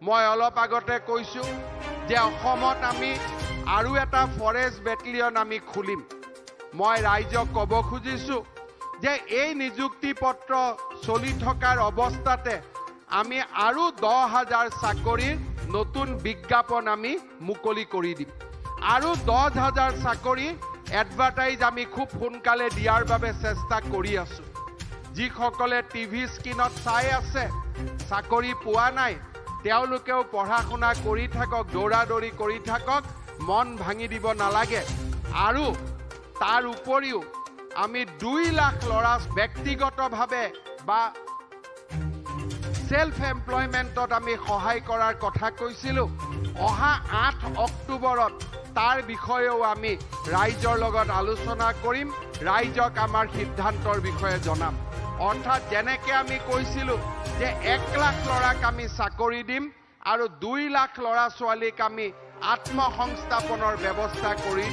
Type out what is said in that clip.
মই অলপ আগতে কৈছোঁ যে অসমত আমি আৰু এটা ফৰেষ্ট বেটেলিয়ন আমি খুলিম। মই ৰাইজক ক'ব খুজিছোঁ যে এই নিযুক্তি পত্ৰ চলি থকাৰ অৱস্থাতে আমি আৰু 10,000 চাকৰিৰ নতুন বিজ্ঞাপন আমি মুকলি কৰি দিম আৰু 10,000 চাকৰি এডভাৰটাইজ আমি খুব সোনকালে দিয়াৰ বাবে চেষ্টা কৰি আছোঁ। যিসকলে টিভি স্ক্ৰীণত চাই আছে, চাকৰি পোৱা নাই, তেওঁলোকেও পঢ়া শুনা কৰি থাকক, দৌৰা দৌৰি কৰি থাকক, মন ভাঙি দিব নালাগে। আৰু তাৰ উপৰিও আমি 2 লাখ ল'ৰা ব্যক্তিগতভাৱে বা ছেল্ফ এমপ্লয়মেণ্টত আমি সহায় কৰাৰ কথা কৈছিলোঁ। অহা 8 অক্টোবৰত তাৰ বিষয়েও আমি ৰাইজৰ লগত আলোচনা কৰিম, ৰাইজক আমাৰ সিদ্ধান্তৰ বিষয়ে জনাম। অৰ্থাৎ যেনেকে আমি কৈছিলোঁ যে 1 লাখ ল'ৰাক আমি চাকৰি দিম আৰু 2 লাখ ল'ৰা ছোৱালীক আমি আত্মসংস্থাপনৰ ব্যৱস্থা কৰি